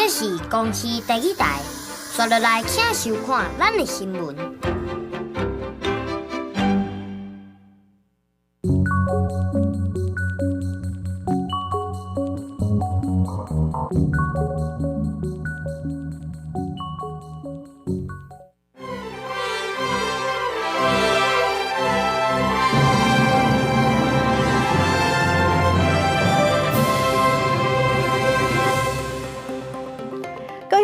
這是公視第一台，紲落來請收看咱的新聞。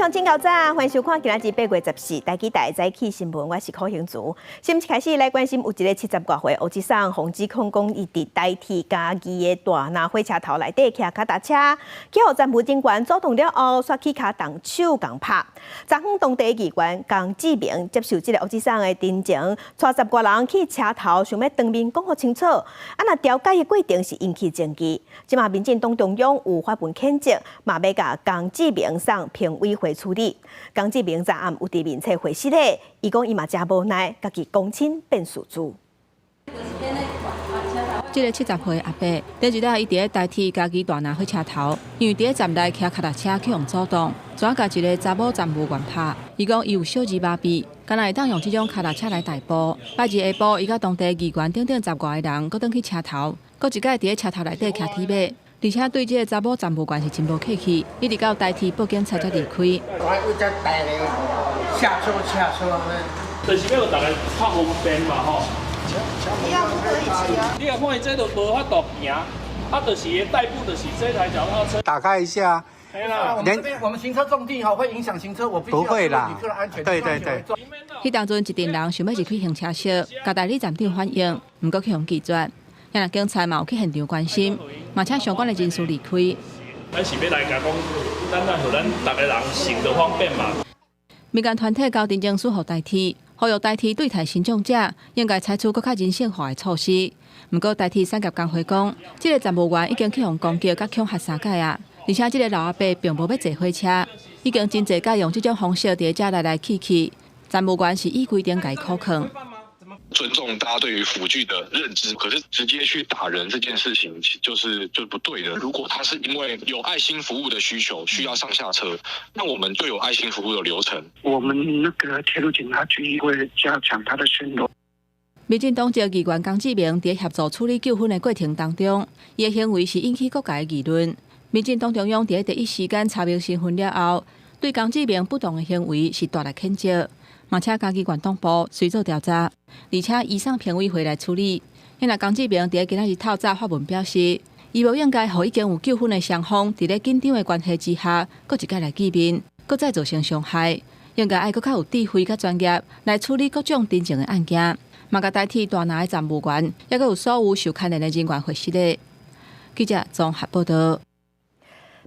乡親早，歡迎收看今仔日8月14台語台早起新聞，我是柯興竹。新聞開始來關心，有一个七十外歲烏志送，予指控講伊佇台鐵嘉義的大林火車頭內底騎跤踏車，去予站務人員阻擋了後，煞起跤動手共拍。昨昏當地議員江志明接受這个烏志送的陳情，帶十外人去車頭，想欲當面講予清楚。啊，若調解的過程是引起爭議。這馬民進黨中央有發文譴責，嘛欲共江志明送評委會處理。江志明昨暗有佇面冊回釋咧，伊講伊嘛誠無奈，家己公親變事主。這个70歲阿伯，頂一日伊佇咧台鐵嘉義大林火車頭，因為佇咧站內騎跤踏車去予阻擋，怎共一个查某站務員拍。伊講伊有小兒麻痹，敢若會當用這種跤踏車來代步。拜二下晡，伊佮當地議員等等十外个人，閣轉去車頭，閣一擺佇咧車頭內底騎鐵馬。而且對這个查某站務員是真無客氣，一直到台鐵報警察才離開。我為這下車下車，就是欲予大家較方便嘛吼。你要不可以騎啊？你若看伊這就無法度行，啊，就是伊代步，就是這台腳踏車。打開一下。我們這邊我們行車重地吼，會影響行車，我必須要注意旅客的安全。對對對。彼當陣一陣人想欲入去行車室，共代理站長反映，毋過去予拒絕。若警察嘛有去現場關心，嘛請相關的人士離開。咱是欲來共講，咱來予咱逐个人行動方便嘛。民間團體交陳情書予台鐵，呼籲台鐵對待身障者應該採取閣較人性化的措施。毋過台鐵產業工會講，這个站務員已經去予攻擊佮恐嚇三擺啊，而且這个老阿伯並無欲坐火車，已經真濟擺用這種方式佇遮來來去去。站務員是依規定共伊扣銬。尊重大家對於輔具的認知，可是直接去打人這件事情，就是就不對的。如果他是因為有愛心服務的需求，需要上下車，那我們就有愛心服務的流程。我們那個鐵路警察局會加強他的巡邏。民進黨籍議員江志明佇協助處理糾紛的過程當中，伊的行為是引起各界的議論。民進黨中央佇第一時間查明身份了後，對江志明不當的行為是大力譴責。嘛，請嘉義縣黨部隨做調查，而且移送評委會來處理。因江志明佇今仔日透早發文表示，伊無應該予已經有糾紛的雙方，佇咧緊張的關係之下，閣一擺來見面，閣再造成傷害。應該愛閣較有智慧、佮專業來處理各種陳情的案件。嘛，共台鐵大林的站務員，抑閣有所有受牽連的人員回釋的。記者綜合報導。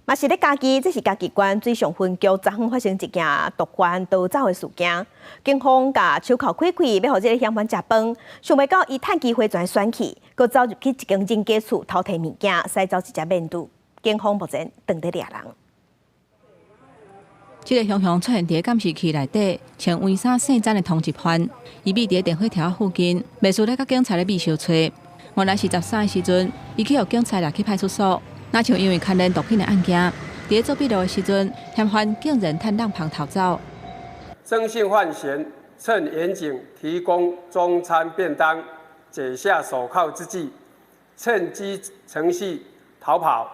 嘛是咧嘉義，這是嘉義縣水上分局昨昏發生一件毒販逃走的事件。警方共手銬開開，欲予這个嫌犯食飯，想袂到伊趁機會轉選去，閣走入去一間人家厝偷提物件，駛走一隻面具。警方目前正佇掠人。這个雄雄出現佇監視器內底，穿黃衫姓詹的通緝犯，伊覕佇電火柱附近，袂輸咧佮警察咧比相揣。原來是13的時陣，伊去予警察掠去派出所。若像因為牽連毒品的案件，佇做筆錄的時陣，嫌犯竟然趁籠旁逃走。曾姓范閒趁員警提供中餐便當、解下手銬之際，趁機乘隙逃跑。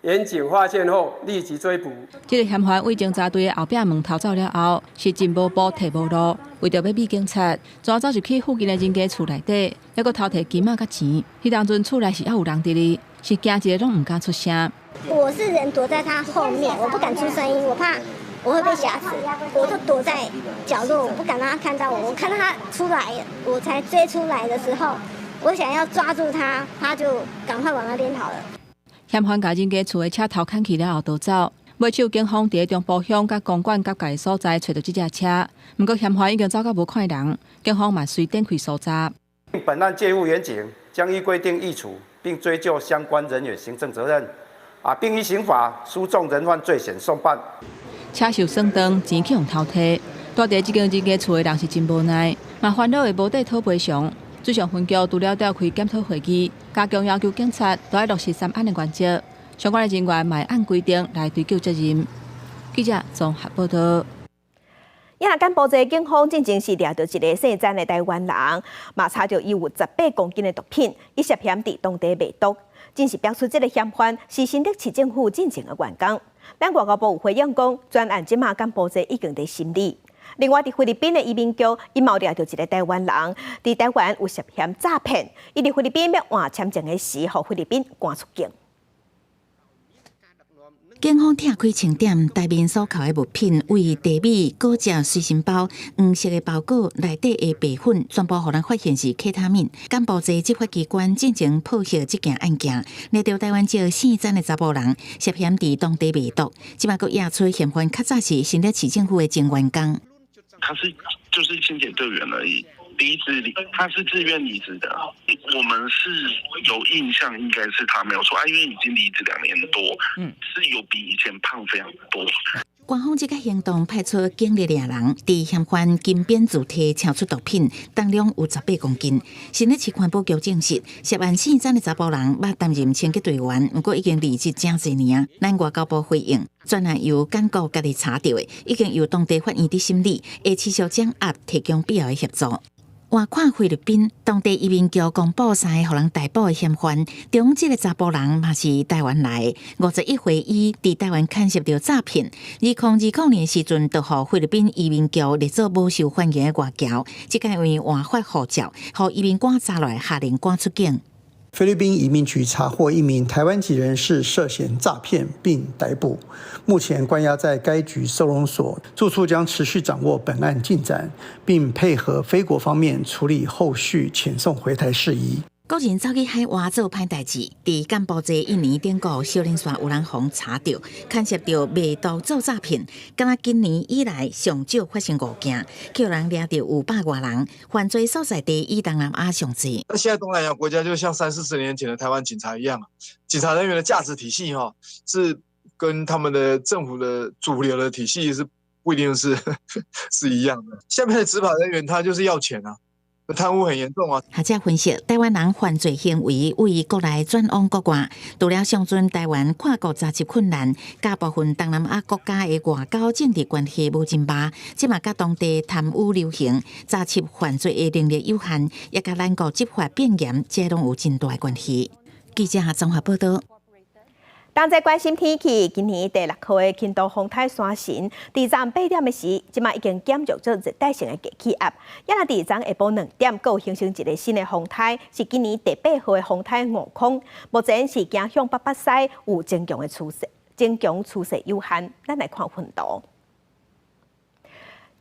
員警發現後立即追捕。這个嫌犯為偵查隊的後壁門逃走了後，是真無步退無路，為著欲避警察，怎走入去附近的人家厝內底，抑閣偷提金仔佮錢。彼當陣厝內是猶有人佇咧。是驚一个攏毋敢出聲。我是人躲在他後面，我不敢出聲音，我怕我會被嚇死，我就躲在角落，我不敢讓他看到我。我看到他出來，我才追出來的時候，我想要抓住他，他就趕快往那邊跑了。嫌犯共人家厝的車頭牽去了後逃走，尾手警方佇中部鄉佮公館結界的所在揣著這隻車，毋過嫌犯已經走到無看人，警方嘛隨展開搜查。本案介護員警將依規定議處。並追究相關人員行政責任，啊，並依刑法書縱人犯罪嫌送辦。車受損斷，錢去予偷提，住佇這間人家厝的人是真無奈，嘛煩惱會無地討賠償。水上分局除了召開檢討會議，加強要求警察都愛落實三安的原則，相關的人員嘛按規定來追究責任。記者綜合報道。也若柬埔寨警方進前是掠著一個姓詹的台灣人，嘛查著伊有18公斤的毒品，伊涉嫌佇當地賣毒。真是爆出這个嫌犯是新竹市政府進前的員工。咱外交部有回應講，專案這馬柬埔寨已經佇審理。另外，佇菲律賓的移民局，伊嘛掠著一个台灣人，佇台灣有涉嫌詐騙，伊佇菲律賓欲換簽證的時，予菲律賓趕出境。警方拆開清點台面所扣的物品，為茶米、果汁、隨身包、黃色的包裹內底的白粉，全部予人發現是 K 他命。柬埔寨執法機關進前破獲這件案件，掠著台灣籍姓詹的查埔人涉嫌佇當地賣毒，這擺閣驗出嫌犯較早是新竹市政府的前員工。他是就是清潔隊員而已。離職，他是自願離職的。我們是有印象，應該是他沒有錯啊，因為已經離職2年多，是有比以前胖非常多。官方這個行動派出警力掠人，佇嫌犯金邊住體查出毒品，重量有18公斤。新竹市環保局證實，涉案姓詹的查埔人捌擔任清潔隊員，毋過已經離職誠濟年。咱外交部回應，專案由柬國家己查著的，已經由當地法院佇審理，會持續掌握提供必要的協助。外看菲律賓當地移民局公布三个予人逮捕的嫌犯，中這个查埔人嘛是台灣來的，51歲伊佇台灣牽涉著詐騙，2020年時陣就予菲律賓移民局列做無受歡迎的外僑，這擺因為換發護照，予移民官查來下令趕出境。菲律賓移民局查獲一名台灣籍人士涉嫌詐騙並逮捕，目前關押在該局收容所。住處將持續掌握本案進展，並配合菲國方面處理後續遣送回台事宜。個人走去海外做歹代誌，佇柬埔寨印尼頂個小連線有人予查著，牽涉著賣毒做詐騙。敢若今年以來上少發生五件，予人掠著有百外人，犯罪所在地以東南亞上濟。那現在東南亞國家就像三四十年前的台灣警察一樣，警察人員的價值體系哈，是跟他們的政府的主流的體系是不一定是一樣的。下面的執法人員他就是要錢啊。貪污很嚴重啊！學者分析，台灣人犯罪行為為國內轉往國外，除了上陣台灣跨國查緝困難，佮部分東南亞國家的外交政治關係無真捌，這嘛佮當地貪污流行，查緝犯罪的能力有限，也佮咱國執法變嚴，這攏有真大關係。記者綜合報道。當在關心天氣，今年第六號的輕度風颱山神，佇昨8點的時，這馬已經減弱做熱帶性的低氣壓。也若佇昨下晡2點，閣有形成一个新的風颱，是今年第八號的風颱悟空。目前是行向北北西，有增強的趨勢，增強趨勢有限。咱來看雲圖。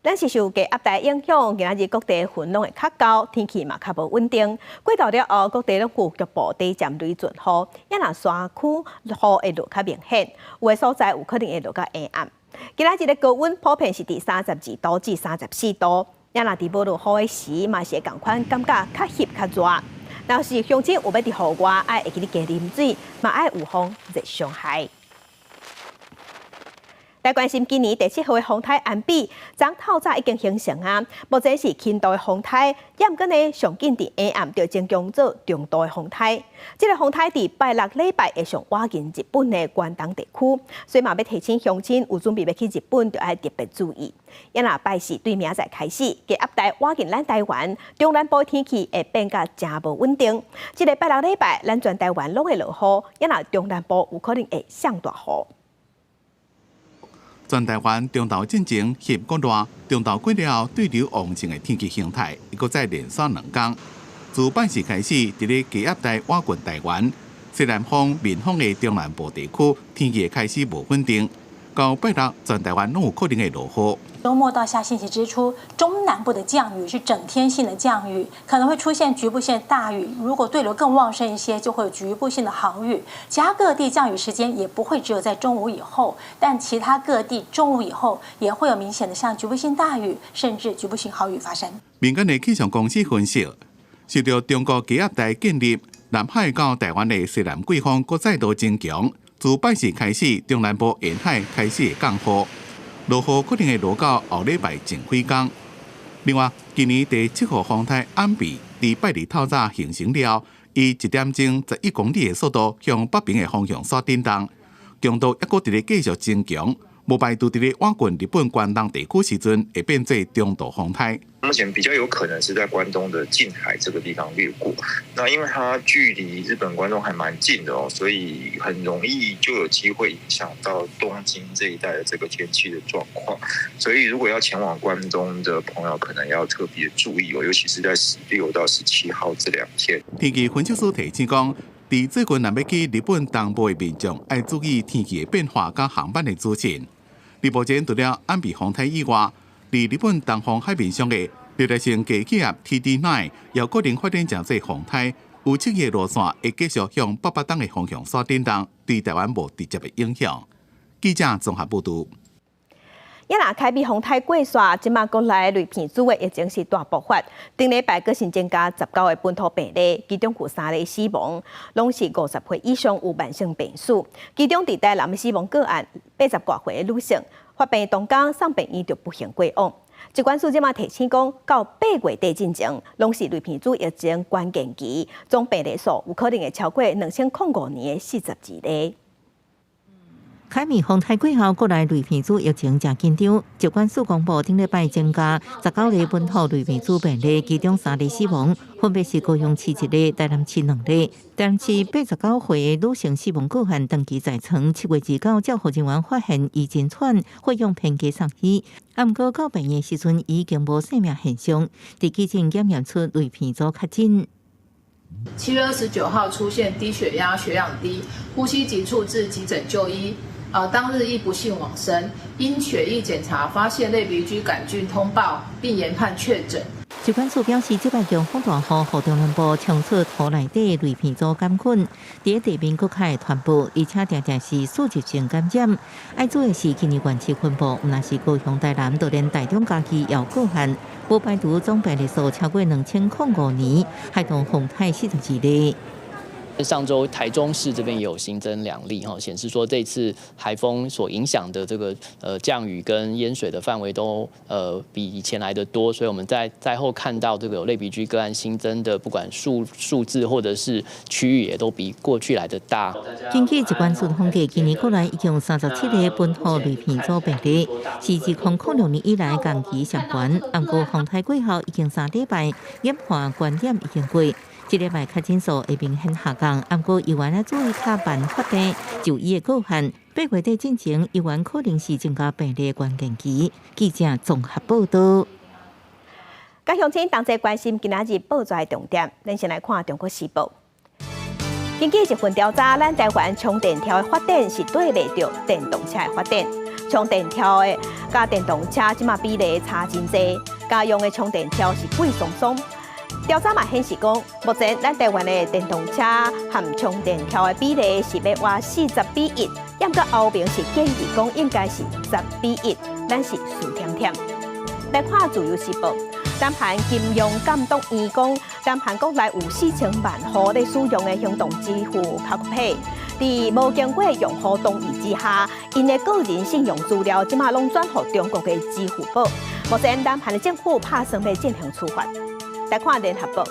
咱是受低壓帶影響，今仔日各地雲攏會較厚，天氣嘛較無穩定。過晝了後，各地攏有局部短暫雷陣雨，也若山區雨會落較明顯，有的所在有可能會落較下暗。今仔日的高溫普遍是佇32度至34度，也若佇無落雨的時，嘛是會仝款感覺較翕較熱。若是鄉親有欲佇戶外，愛會記得加啉水，嘛愛預防熱傷害。來關心今年第七號的風颱安比，昨透早已經形成啊。目前是輕度的風颱，毋過呢上緊佇下暗就增強做中度的風颱。這个風颱佇拜六禮拜會上倚近日本的關東地區，所以嘛欲提醒鄉親有準備欲去日本，就愛特別注意。也若拜四對明仔載開始，低壓帶倚近咱台灣，中南部天氣會變甲誠無穩定。這个拜六禮拜，咱全台灣攏會落雨，也若中南部有可能會上大雨。全台灣中晝進前翕閣熱，中晝過了對流旺盛的天氣形態，閣再連續2工。自拜四開始，佇咧低壓帶倚近台灣，西南風、面風的中南部地區天氣會開始無穩定。到拜六，全台灣攏有可能會落雨。週末到下星期之初，中南部的降雨是整天性的降雨，可能會出現局部性大雨。如果對流更旺盛一些，就會有局部性的豪雨。其他各地降雨時間也不會只有在中午以後，但其他各地中午以後也會有明顯的像局部性大雨，甚至局部性豪雨發生。民間的氣象公司分析，受著中國低壓帶建立，南海到台灣的西南季風閣再度增強。自拜四開始，中南部沿海開始會降雨。落雨可能會落到後禮拜前幾工。另外，今年第七號風颱安比佇拜二透早形成了，以1點鐘11公里的速度向北邊的方向煞振動，強度猶閣佇咧繼續增強。無排除佇咧倚近日本關東地區時陣會變做中度風颱。目前比較有可能是在關東的近海這個地方掠過，那因為它距離日本關東還蠻近的哦，所以很容易就有機會影響到東京這一帶的這個天氣的狀況。所以如果要前往關東的朋友，可能要特別注意哦，尤其是在16到17號這2天。天氣分析師提醒講，佇最近若欲去日本東部的民眾，愛注意天氣的變化佮航班的資訊。目前除了安倍風颱以外，佇日本東方海面上的熱帶性低氣壓 TD9 有可能發展成做風颱，有測的路線會繼續向北北東的方向煞振動，對台灣無直接的影響。記者綜合報導。也若凱美風颱過煞，這馬國內類鼻疽的疫情是大爆發。頂禮拜閣新增加19個本土病例，其中有三例死亡，攏是50歲以上有慢性病史。其中佇台南的死亡個案，80外歲的女性，發病當工送病院就不幸過往。疾管署這馬提醒講，到8月底進前，攏是類鼻疽疫情關鍵期，總病例數有可能會超過2005年的42例。凱美風颱過後，國內類鼻疽疫情誠緊張。疾管署公布，頂禮拜增加19例本土類鼻疽病例，其中三例死亡，分別是高雄市一例、台南市兩例。台南市89歲的女性死亡個案，長期在床，7月29照護人員發現伊真喘，血氧偏低送醫。啊，毋過到病院時陣已經無生命現象，佇急診檢驗出類鼻疽確診。7月29號出現低血壓、血氧低、呼吸急促，至急診就醫。當日亦不幸往生，因血液檢查發現類鼻疽桿菌通報，並研判確診。疾管署表示，這擺強風大雨，予中南部沖出土內底類鼻疽桿菌，佇地面閣較會傳播，而且定定是輸入性感染。愛注意的是，今年縣市分布，毋但是高雄、台南，就連台中、嘉義也有個案，無排除總病例數超過2005年，海動風颱42例。上周台中市這邊也有新增2例哈，顯示說這次台風所影響的這個降雨跟淹水的範圍都比以前來得多，所以我們在災後看到這個有類鼻疽個案新增的，不管數字或者是區域，也都比過去來得大。根據疾管署統計，今年國內已經有37個本土類鼻疽病例，是自2006年以來同期上懸。毋過風颱過後已經3禮拜，染患觀點已經過。這禮拜確診數會明顯下降，毋過猶原愛注意較慢發病就醫的個案。8月底進前，猶原可能是增加病例關鍵期。記者綜合報導。佮鄉親同齊關心今仔日報紙的重點，咱先來看《中國時報》。根據一份調查，咱台灣充電柱的發展是綴袂著電動車的發展。充電柱的佮電動車這馬比例差真濟，家用的充電柱是貴鬆鬆。調查嘛顯示講，目前咱台灣的電動車和充電柱的比例是欲倚40比1，毋過歐盟是建議講應該是10比1，咱是輸添添。來看自由時報，南韓金融監督院講，南韓國內有4000萬戶咧使用的行動支付 KakaoPay，佇無經過用戶同意之下，𪜶的個人信用資料這馬攏轉予中國的支付寶。目前南韓的政府拍算欲進行處罰。來看聯合報，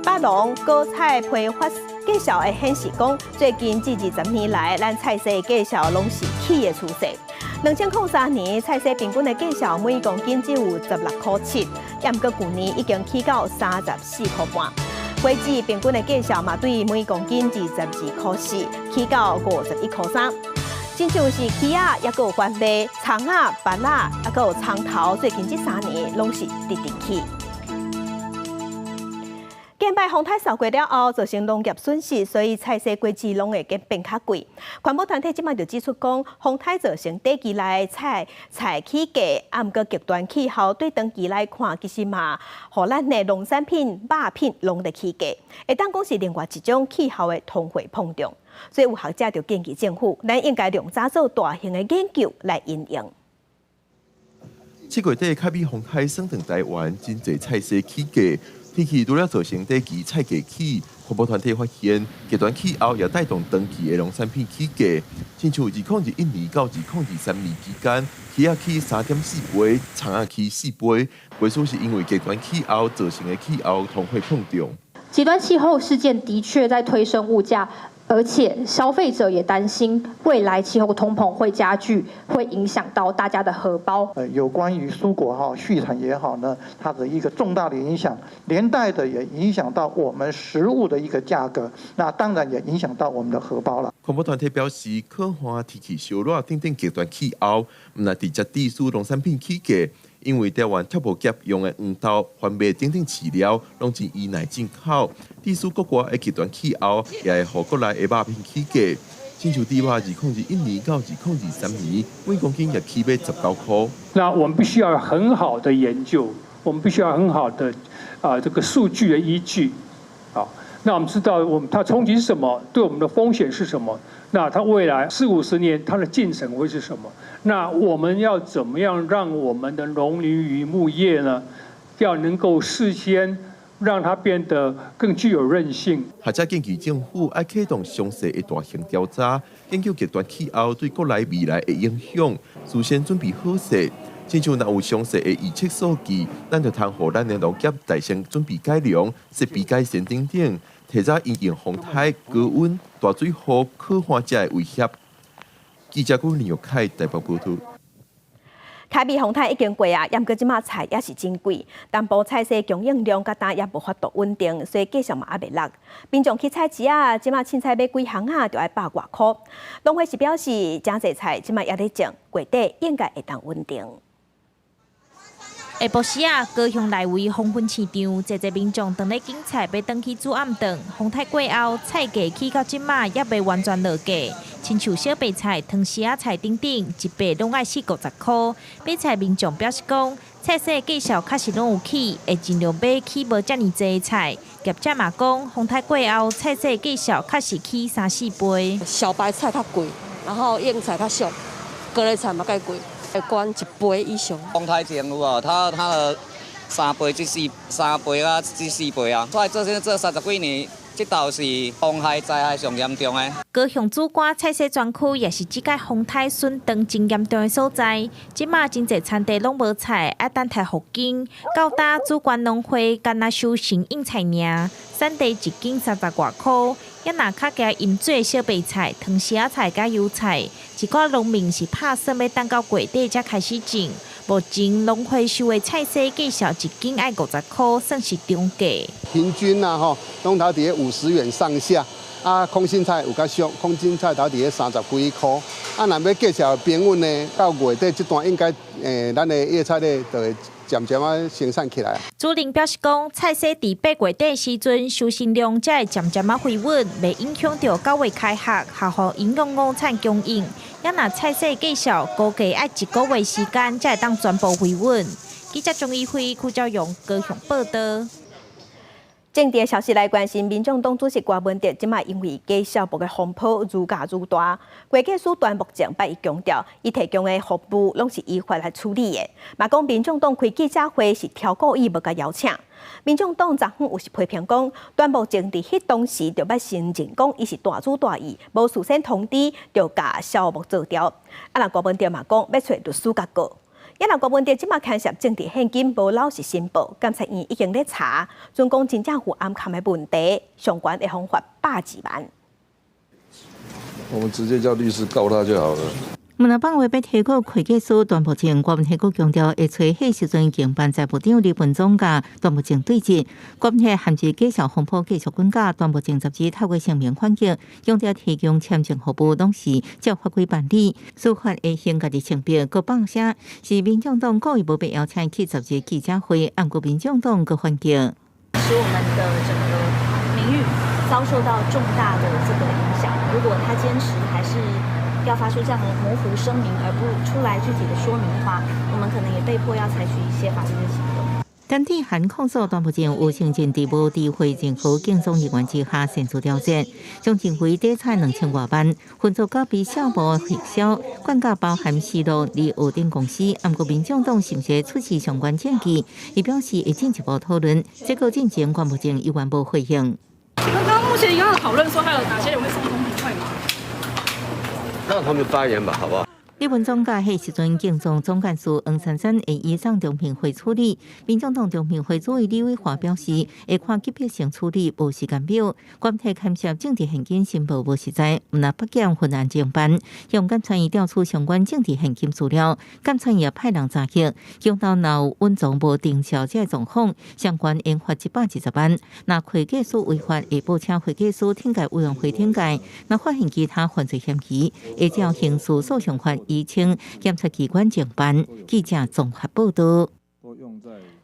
北農果菜批發價數會顯示講，最近這20年來，咱菜蔬價數攏是起的趨勢。2003年菜蔬平均的價數每公斤只有16塊7，毋過舊年已經起到34塊半。果子平均的價數嘛，對每公斤22.4塊，起到51塊3。親像是柿仔，抑閣有番麥、蔥仔、芭樂，抑閣有蔥頭，最近這3年攏是直直起。近擺風颱掃過了後，造成農業損失，所以菜蔬果子攏會變較貴。環保團體這擺就指出講，風颱造成短期內菜菜起價，啊，毋過極端氣候對長期來看，其實嘛，予咱的農產品、肉品攏咧起價，會當講是另外一種氣候的通貨膨脹。所以有學者就建議政府，咱應該量早做大型的研究來因應。7月底凱美風颱掃轉台灣，真濟菜蔬起價。天氣除了造成短期菜價起，環保團體發現極端氣候也帶動長期的農產品起價。親像2021年到2023年期間，柿仔起3.4倍，蔥仔起4倍，袂輸是因為極端氣候造成的氣候通貨膨脹。極端氣候事件的確在推升物價。而且消費者也擔心未來氣候通膨會加劇，會影響到大家的荷包。有關於蔬果哈、畜產也好呢，它的一個重大的影響，連帶的也影響到我們食物的一個價格，那當然也影響到我們的荷包了。環保團體表示，可旱天氣燒熱等等極端氣候，毋但直接致使農產品起價，因為台灣脫無業用的黃豆、番麥等等飼料，攏真依賴進口，致使國外的極端氣候也會予國內的肉品起價。親像豬肉2021年到2023年，每公斤也起碼19箍。那我們必須要很好的研究，我們必須要很好的這個數據的依據。啊，那我們知道我們它衝擊是什麼，對我們的風險是什麼？那它未來四五十年它的進程會是什麼？那我們要怎麼樣讓我們的農林漁牧業呢？要能夠事先讓它變得更具有韌性。學者建議政府愛啟動詳細的大型調查，研究極端氣候對國內未來的影響，事先準備好勢。親像若有詳細的預測數據，咱就通予咱的農業大先準備改良、設備改善等等，提早因應風颱、高溫、大水雨、洘旱遮的威脅。記者郭林玉凱台北報導。凱美風颱已經過啊，毋過這馬菜也是真貴，南部菜市供應量佮今也無法度穩定，所以價數嘛猶未落。民眾去菜市啊，這馬凊彩買幾項啊，就愛百外箍。農會是表示，誠濟菜這馬猶咧種，月底應該會當穩定。下晡時啊，高雄內圍黃昏市場，濟濟民眾當咧揀菜，欲轉去煮暗頓。風颱過後，菜價起到這馬猶未完全落價，親像小白菜、糖絲仔菜等等，一白攏愛四五十箍。買菜民眾表示講，菜市價數確實攏有起，會盡量買起無遮爾濟菜。業者嘛講，風颱過後，菜市價數確實起三四倍。小白菜較貴，然後莧菜較俗，高麗菜嘛較貴。會懸一倍以上。風颱前有無？它的3倍至四3倍啊，至4倍啊。所以這30幾年，這道是風害災害上嚴重的。高雄梓官菜市專區也是這屆風颱損斷真嚴重的所在。這馬真濟田地攏無菜，愛等待復耕。到今梓官農會干焦收成莧菜爾，產地一斤30外箍。也若較加淹水小白菜、糖絲仔菜佮油菜，一寡農民是拍算欲等到月底才開始種。目前農會收的菜市價數一斤愛50箍，算是中價。平均啊，吼，攏頭佇咧50元上下。啊，空心菜有較俗，空心菜頭佇咧30幾箍。啊，若欲價數平穩呢，到月底這段應該，咱的葉菜咧就會漸漸仔生產起來。主任表示講，菜市佇8月底時陣收成量才會漸漸仔回穩，袂影響著9月開學學校營養午餐供應。也若菜市價數估計愛一個月時間才會當全部回穩。記者鍾怡輝、柯昭勇高雄報導。政治消息來關心，民眾黨主席郭文哲這馬因為假小木的風波愈咬愈大。會計師段木正捌伊強調，伊提供的服務攏是依法來處理的。嘛講民眾黨開記者會是超故意無共邀請。民眾黨昨昏有是批評講，段木正佇彼當時就捌承認講，伊是大主大意，無事先通知就共蕭木做掉。啊，若郭文哲嘛講，欲揣律師共告。也若郭文哲這馬牽涉政治獻金無老實申報，監察院已經咧查，準講真正有暗崁的問題，上懸會予罰120萬。我們直接叫律師告他就好了。毋若放話欲提告會計師段木正，郭文哲閣強調，會揣彼時陣經辦財務長李文忠佮段木正對質。郭文哲陷入假數風波繼續滾價，段木正十日透過聲明反擊，強調提供簽證服務攏是照法規辦理，司法會先家己清白。閣放聲是民眾黨故意無被邀請去十日記者會，毋過民眾黨閣反擊，使我們的整個名譽遭受到重大的這個影響。如果他堅持還是要發出這樣的模糊聲明，而不出來具體的說明的話，我們可能也被迫要採取一些法律的行動。陳志涵控訴段木正有承認佇無知會任何競爭人員之下擅自調節，將認為底菜2000外萬，分做交俾小部核銷，管價包含四路離澳頂公司，毋過民眾黨是毋是出示相關證據？伊表示會進一步討論，這個進前段木正猶原無回應。剛剛目前剛剛討論說，還有哪些人會送中停會嗎？讓他們發言吧，好不好？日本總甲彼時陣警總總幹事黃珊珊會移送中評會處理。民眾黨中評會主委李偉華表示，會看級別性處理，無時間表。關體牽涉政治獻金申報無實在，毋若北檢分案偵辦，向監察院調取相關政治獻金資料。監察院也派人查核，強調若有隱藏無定銷這個狀況，相關應罰120萬。若會計師違法，會報請會計師懲戒委員會懲戒。若發現其他犯罪嫌疑，會照刑事訴訟法移請檢察機關偵辦。記者綜合報導。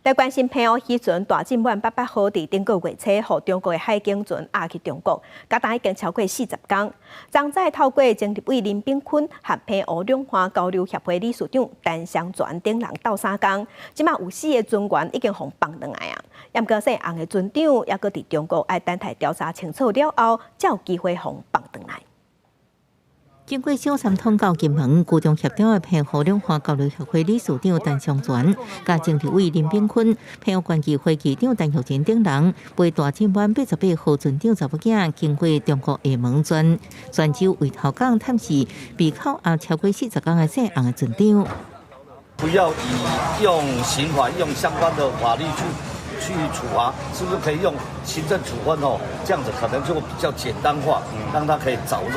來關心澎湖漁船大進滿88號佇頂個月初，予中國的海警船押去中國，到今已經超過40工。昨早透過前立委林炳坤和澎湖兩岸交流協會理事長陳雙全等人鬥相共，這馬有四個船員已經予放轉來啊。毋過姓洪的船長猶閣佇中國，愛等待調查清楚了後，才有機會予放轉來。經過小三通到金門，居中協調的澎湖兩岸交流協會理事長陳雙全、佮前立委林炳坤、澎湖縣議會議長陳玉珍等人，陪大進灣88號船長查某囝經過中國廈門轉泉州圍頭港探視被扣押超過40工的姓洪的船長。不要以用刑法用相關的法律去處罰，是不是可以用行政處分哦？這樣子可能就比較簡單化，讓他可以早日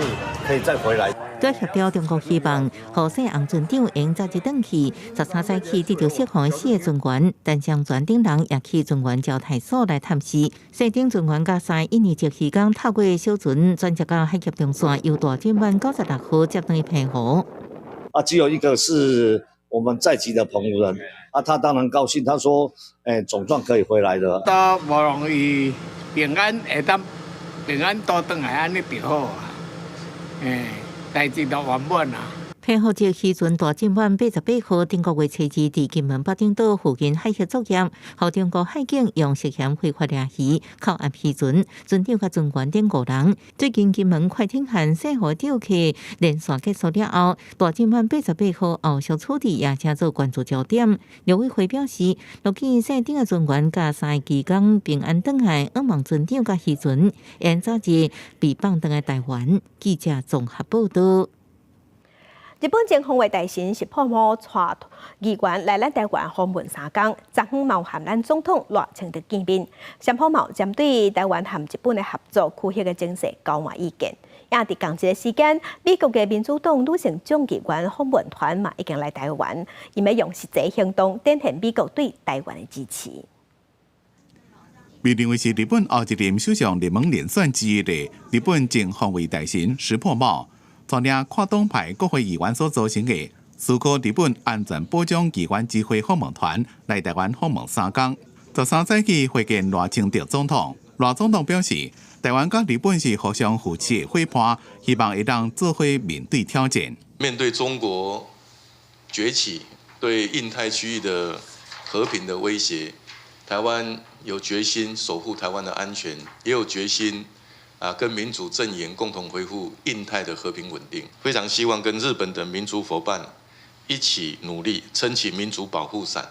可以再回來。對協調中國希望，予姓洪船長會早日轉去。13早起得著釋放的四个船員，陳雙全等人也去船員招待所來探視。姓丁船員佮三个印尼籍漁工透過小船轉接到海峽中線，由大進灣96號接轉去澎湖。啊，只有一個是我們在籍的澎湖人，啊，他當然高興，他說：，總算可以回來了。都無容易平安會當平安倒轉來，按呢就好啊，代誌都圓滿啊。澎湖籍漁船大進灣88號，頂個月初二佇金門北頂島附近海域作業，予中國海警用涉嫌非法掠魚扣押漁船，船長佮船員等五人。最近金門快艇和西湖釣客連線結束了後，大進灣88號後續處置也成做關注焦點。陸委會表示，樂見姓丁的船員佮三个漁工平安轉來，向望船長佮漁船會早日被放轉來台灣。記者綜合報導。日本前防衛大臣石破茂帶議員來咱台灣訪問3工，昨昏嘛有和咱總統賴清德見面。石破茂針對台灣和日本的合作區域的情勢交換意見。也佇仝一个時間，美國的民主黨女性眾議員訪問團嘛已經來台灣，𪜶欲用實際行動展現美國對台灣的支持。被認為是日本後一任首相熱門人選之一的日本前防衛大臣石破茂，帶領跨黨派國會議員所組成的思考日本安全保障議員之會訪問團來台灣訪問3工，13早起會見賴清德總統。賴總統表示，台灣佮日本是互相扶持的伙伴，希望會當做伙面對挑戰。面對中國崛起對印太區域的和平的威脅，台灣有決心守護台灣的安全，也有決心跟民主陣營共同維護印太的和平穩定。非常希望跟日本的民主夥伴一起努力，撐起民主保護傘，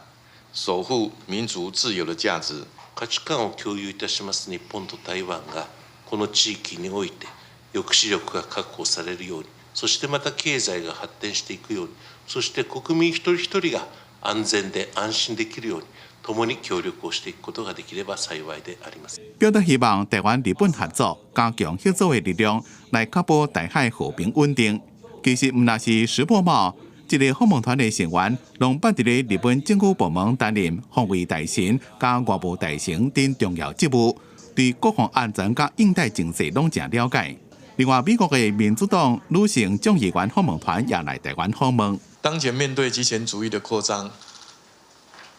守護民主自由的價值。価値觀を共有いたします日本と台灣がこの地域において抑止力が確保されるように、そしてまた経済が発展していくように、そして国民一人一人が安全で安心できるように、共に協力をしていくことができれば幸いであります。表達希望台灣日本合作，加強合作的力量，來確保台海和平穩定。其實毋但是石破茂，這个訪問團的成員，攏捌佇咧日本政府部門擔任防衛大臣、佮外務大臣等重要職務，對國防安全佮印太情勢攏誠了解。另外，美國的民主黨女性眾議員訪問團也來台灣訪問。當前面對極權主義的擴張，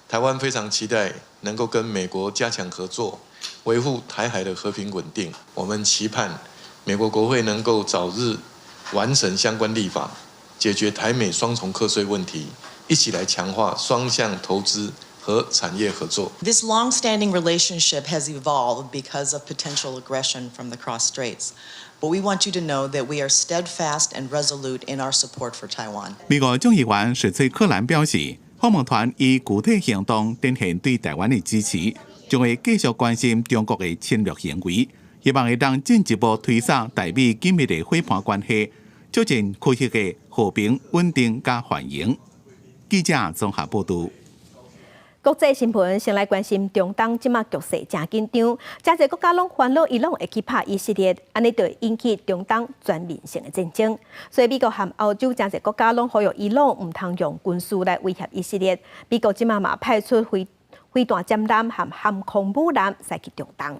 台灣非常期待能夠跟美國加強合作，維護台海的和平穩定。我們期盼美國國會能夠早日完成相關立法，解決台美雙重課稅問題，一起來強化雙向投資和產業合作。 This long-standing relationship has evolved because of potential aggression from the Cross Straits. But we want you to know that we are steadfast and resolute in our support for Taiwan. 美國眾議員史翠克蘭表示，訪問團以具體行動展現對台灣的支持，將會繼續關心中國的侵略行為，希望會當進一步推進台美緊密的伙伴關係，促進區域的和平、穩定佮繁榮。記者綜合報導。國際新聞先來關心中東這馬局勢誠緊張，誠濟國家攏煩惱伊朗會去拍以色列，按呢就會引起中東全面性的戰爭。所以美國和歐洲誠濟國家攏呼籲伊朗毋通用軍事來威脅以色列。美國這馬嘛派出飛彈艦艦和航空母艦駛去中東。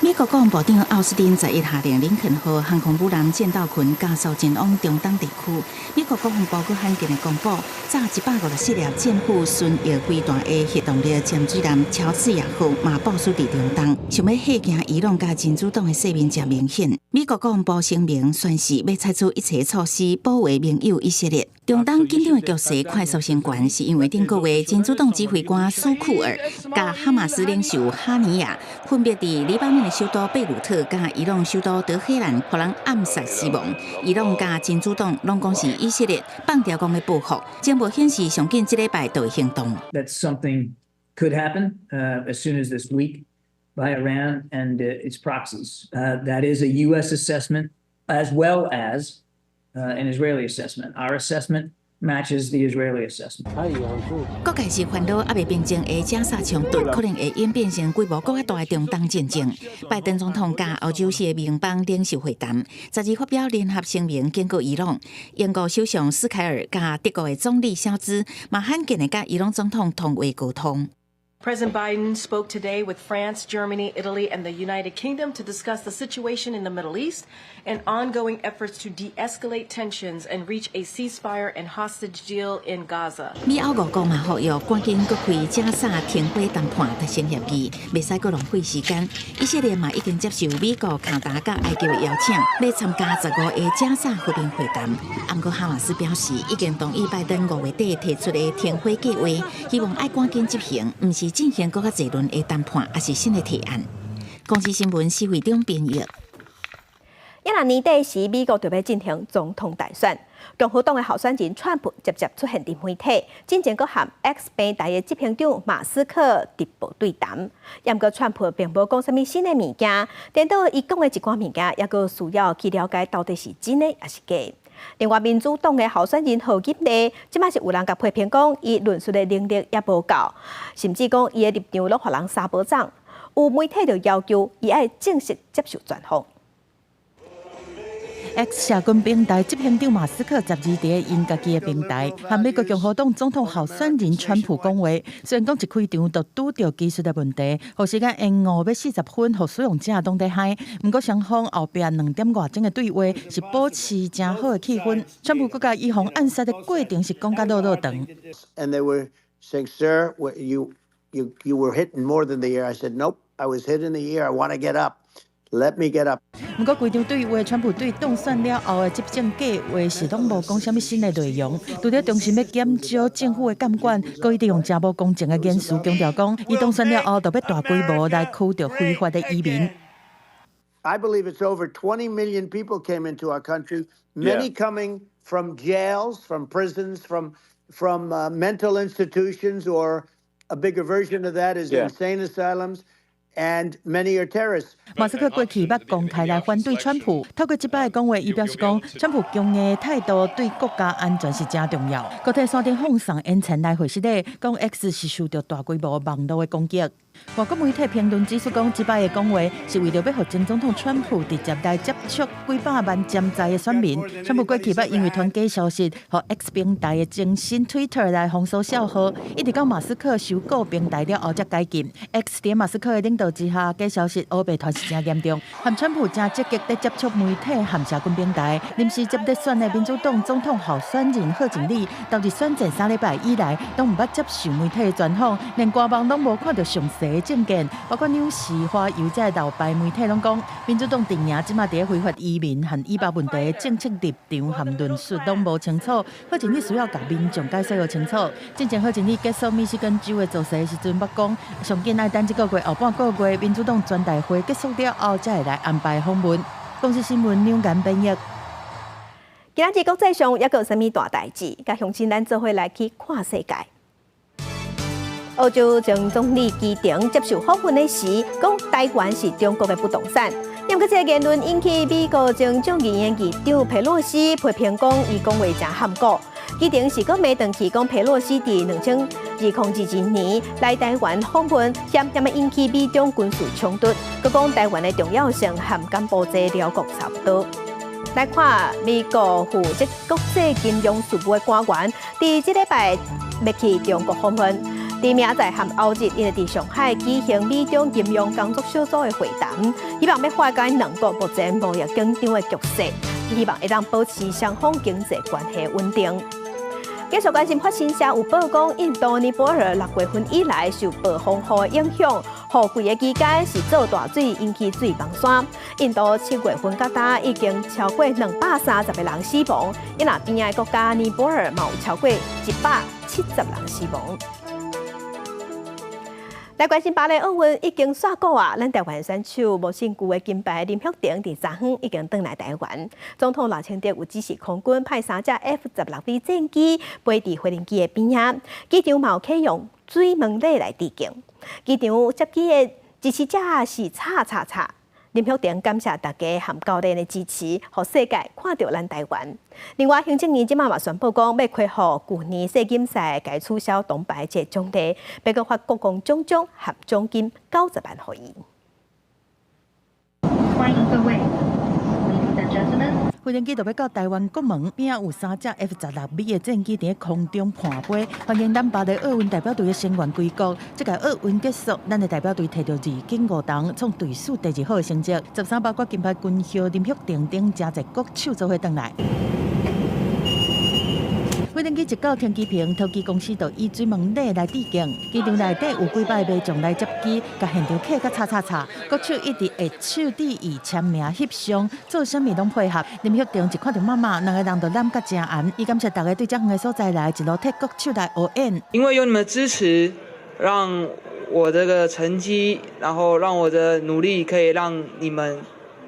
美國國防部長奧斯汀11下令林肯號航空母艦戰鬥群加速前往中東地區。美國國防部閣罕見的公布，載154粒戰斧巡弋飛彈的核動力潛水艦喬治亞號嘛部署佇中東，想欲嚇驚伊朗佮真主黨的勢面誠明顯。美國國防部聲明宣示，欲採取一切措施保衛盟友以色列。中東緊張的局勢快速升懸，是因為頂個月真主黨指揮官蘇庫爾佮哈馬斯領袖哈尼亞分別佇黎巴嫩的首都貝魯特佮伊朗首都德黑蘭，予人暗殺死亡。伊朗佮真主黨攏講是以色列放調講欲報復，情報顯示上緊這禮拜就會行動。 That something could happen as soon as this week by Iran and its proxies. That is a U.S. assessment as well as an Israeli assessment. Our assessment matches the Israeli assessment. 各界是煩惱猶未平靜的加沙衝突，可能會演變成規模閣較大的中東戰爭。拜登總統佮歐洲四个盟邦領袖會談，12發表聯合聲明警告伊朗。英國首相斯凱爾佮德國的總理蕭茲嘛罕見的佮伊朗總統通話溝通。 President Biden spoke today with France, Germany, Italy, and the United Kingdom to discuss the situation in the Middle East and ongoing efforts to de-escalate tensions and reach a ceasefire and hostage deal in Gaza. 美歐五國嘛呼籲趕緊閣開加沙停火談判達成協議，袂使閣浪費時間。以色列嘛已經接受美國、卡達佮埃及的邀請，欲參加15个加沙和平會談。毋過哈馬斯表示，已經同意拜登5月底提出的停火計劃，希望愛趕緊執行，毋是進行閣較濟輪的談判，抑是新的提案。公視新聞施惠中編譯。一若年底時，美國就欲進行總統大選，共和黨的候選人川普接接出現佇媒體，進前閣和 X 平台的執行長馬斯克直播對談。毋過川普並無講啥物新的物件，顛倒伊講的一寡物件，猶閣需要去了解到底是真的抑是假。另外，民主黨的候選人賀錦麗，這馬是有人共批評講，伊論述的能力猶無夠，甚至講伊的立場攏予人三無總。有媒體就要求伊愛正式接受專訪。 X 社群平台執行長馬斯克12佇𪜶家己的平台，和美國共和黨總統候選人川普講話。雖然講一開場就拄著技術的問題，予時間延誤欲40分，予使用者攏佇嗨。毋過雙方後壁2點外鐘的對話是保持誠好的氣氛。川普閣共伊予人暗殺的過程是講甲落落長。 And they were saying, "Sir, you were hit in more than the ear." I said, "Nope, I was hit in the ear. I want to get up. Let me get up." 毋過規場對話，川普對當選了後的執政計劃是攏無講啥物新的內容。除了重申欲減少政府的監管，閣一直用誠無公正的言辭強調講，伊當選了後就欲大規模來驅逐非法的移民。 I believe it's over 20 million people came into our country, many coming from jails, from prisons, from mental institutions, or a bigger version of that is insane asylums. And many are terrorists. 馬斯克過去捌公開來反對川普，透過這擺的講話，伊表示講，川普強硬的態度對國家安全是誠重要。閣佇山頂放送演前來回釋咧，講 X 是受著大規模網路的攻擊。外國媒體評論指出，講這擺的講話是為著欲予前總統川普直接來接觸幾百萬潛在的選民。川普過去捌因為傳假消息，予 X 平台的前身 Twitter 來封鎖帳號，一直到馬斯克收購平台了後才解禁。X 佇馬斯克的領導之下，假消息烏白傳是誠嚴重。和川普誠積極佇接觸媒體和社群平台。臨時接咧選的民主黨總統候選人賀錦麗，投入選戰3禮拜以來，攏毋捌接受媒體的專訪，連官網攏無看著詳細的證件，包括紐時、華郵這老牌媒體攏講，民主黨陣營這馬佇咧非法移民和以巴問題的政策立場和論述攏無清楚，賀錦麗需要共民眾解釋予清楚。進前賀錦麗結束密西根州的造勢的時陣，捌講上緊愛等這個月後半個月民主黨全代會結束了後，才會來安排訪問。公視新聞兩間編譯。今仔日國際上猶閣有啥物大代誌？佮鄉親咱做伙來去看世界。澳洲前總理基廷接受訪問的時，講台灣是中國的不動產。毋過這个言論引起美國前眾議院議長佩洛西批評講，伊講話誠含糊。基廷是閣罵轉去講佩洛西佇2022年來台灣訪問，險險仔引起美中軍事衝突，閣講台灣的重要性和柬埔寨寮國差不多。來看美國負責國際金融事務的官員，佇這禮拜欲去中國訪問，佇明仔載和後日，𪜶會佇上海舉行美中金融工作小組的會談，希望欲化解兩國目前貿易緊張的局勢，希望會當保持雙方經濟關係穩定。繼續關心法新社有報講，印度尼泊爾6月份以來受暴風雨的影響，雨季的期間是做大水，引起水崩山。印度7月份到今已經超過230個人死亡，伊若邊仔的國家尼泊爾嘛有超過170人死亡。來關心巴黎奧運已經煞鼓啊！咱台灣選手無勝舊的金牌林玉婷佇昨昏已經轉來台灣。總統賴清德有指示空軍派三架 F-16V 戰機飛佇飛行機的邊仔，機場嘛有啟用水門禮來致敬。機場接機的支持者是吵吵吵。林玉婷感謝大家和教練的支持，予世界看著咱台灣。另外，行政院這馬嘛宣布講，欲恢復舊年世錦賽共取消銅牌這個獎勵，欲閣發國光獎章和獎金90萬予伊。歡迎各位，Ladies and gentlemen。飛行機就欲到台灣國門，邊仔有三架 F-16V 的戰機佇咧空中盤飛，歡迎咱巴黎奧運代表隊的成員歸國。這屆奧運結束，咱的代表隊提著二金五銅，創隊史第二好的成績。13包括金牌軍後林玉婷等誠濟國手做伙轉來。飛行機一到停機坪，桃機公司就以水門禮來致敬。機場內底有幾百個民眾來接機，共現場客甲吵吵吵。國手一直握手致意簽名翕相，做啥物攏配合。林玉婷一看著媽媽，兩個人就攬甲誠緣。伊感謝大家對遮遠的所在來，一路替國手來応援。因為有你們支持，讓我這個成績，然後讓我的努力可以讓你們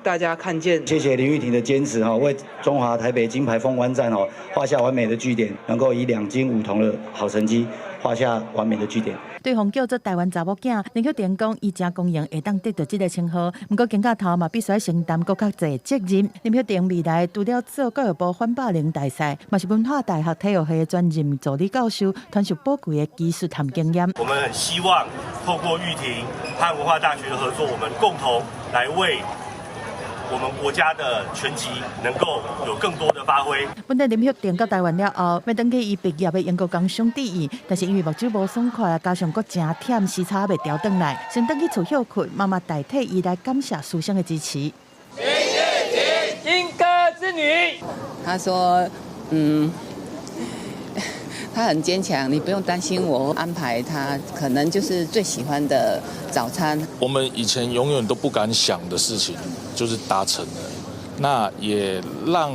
大家看見。謝謝林玉婷的堅持哈，為中華台北金牌封關戰哦畫下完美的句點，能夠以2金5銅的好成績畫下完美的句點。對方叫做台灣查某囝，林玉婷講，伊誠光榮會當得著這个稱號，毋過肩胛頭嘛必須承擔閣較濟責任。林玉婷未來除了做教育部反霸凌大使，嘛是文化大學體育系的專任助理教授，傳授寶貴的技術和經驗。我們很希望透過玉婷和文化大學的合作，我們共同來為我們國家的拳擊能夠有更多的發揮。本來林玉婷到台灣了後，欲轉去伊畢業的英國工商致意，但是因為目睭無爽快，加上閣誠忝，時差欲調轉來，先轉去厝歇睏。媽媽代替伊來感謝師生的支持。林玉婷，莺歌之女。他說：嗯，他很堅強，你不用擔心我安排他，可能就是最喜歡的早餐。我們以前永遠都不敢想的事情，就是達成了，那也讓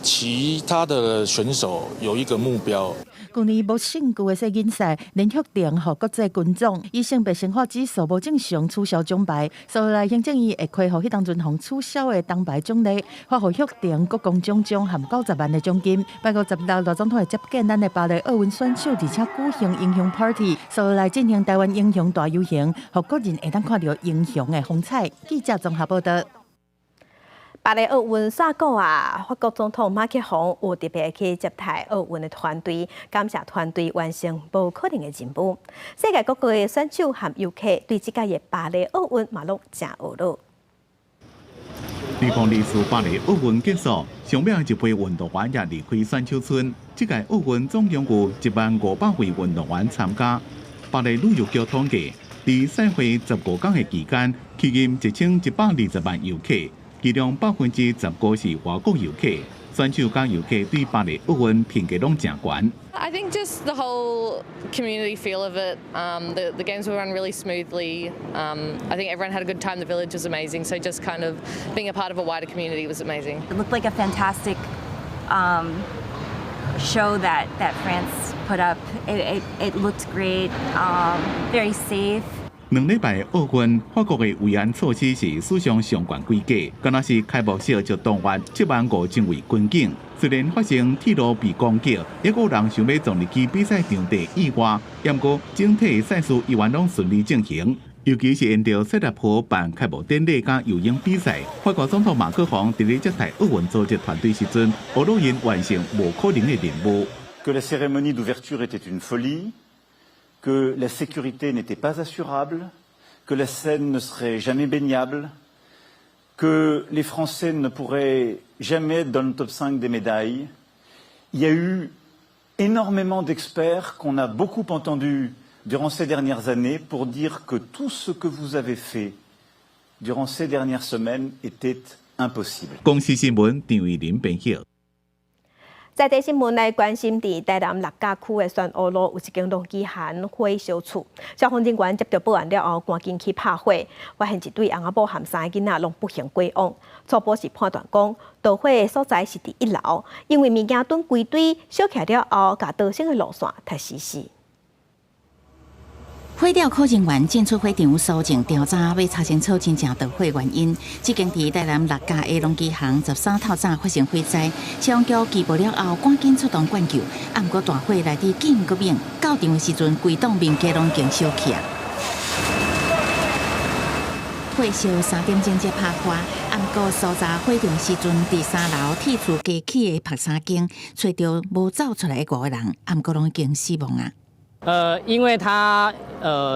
其他的選手有一個目標。舊年無勝舊的世錦賽，連續定予國際軍種以性別生化指數無正常取消獎牌，所以來行政院會恢復彼當陣予取消的銅牌獎勵，發予玉婷國光獎章和90萬的獎金。八月16，賴總統會接見咱的巴黎奧運選手，而且舉行英雄 party，所以來進行台灣英雄大遊行，予國人會當看著英雄的風采。記者綜合報道。巴黎奧運煞鼓啊！法國總統馬克宏有特別去接待奧運的團隊，感謝團隊完成無可能的任務。世界各國的選手和遊客對這屆的巴黎奧運嘛攏誠懊惱。2024巴黎奧運結束，上尾一批運動員也離開選手村。這屆奧運總共有1萬500位運動員參加。巴黎旅遊局統計，佇賽會15天的期間，吸引1120萬遊客。其中15%是外國遊客，選手佮遊客對巴黎奧運評價攏誠懸。 I think just the whole community feel of it. The games were run really smoothly. I think everyone had a good time. The village was amazing. So just kind of being a part of a wider community was amazing. It looked like a fantastic show that France put up. It looked great, very safe. 2禮拜奧運，法國的維安措施是史上上懸規格，敢若是開幕式就動員7萬5千位軍警。雖然發生鐵路被攻擊，抑閣有人想欲撞入去比賽場地意外，毋過整體賽事依然攏順利進行。尤其是沿著塞納河辦開幕典禮佮游泳比賽，法國總統馬克宏佇咧接待奧運組織團隊時陣，呵咾𪜶完成無可能的任務。 Que la cérémonie d'ouverture était une folie, que la sécurité n'était pas assurable, que la Seine ne serait jamais baignable, que les Français ne pourraient jamais être dans le top 5 des médailles. Il y a eu énormément d'experts qu'on a beaucoup entendus durant ces dernières années pour dire que tout ce que vous avez fait durant ces dernières semaines était impossible. 公視新聞張玉玲編譯。在地新聞來關心，佇台南六甲區的宣烏路有一間農機行火燒厝，消防人員接到報案了後，趕緊去拍火，發現一對翁仔某含三个囡仔攏不幸過往。初步是判斷講，導火的所在是佇一樓，因為物件躉規堆燒起來了後，共逃生的路線踢死死。火調科人員進出火場搜證調查，欲查清楚真正導火原因。這間佇台南六甲的農機行13透早發生火災，消防局接報了後，趕緊出動灌救。啊，毋過大火來得緊閣猛，到場的時陣，規棟民家攏已經燒起啊！火燒3點鐘才拍花，啊，毋過搜查火場時陣，佇3樓鐵厝加起的曝衫間，揣著無走出來的五個人，啊，毋過攏已經死亡啊！因為它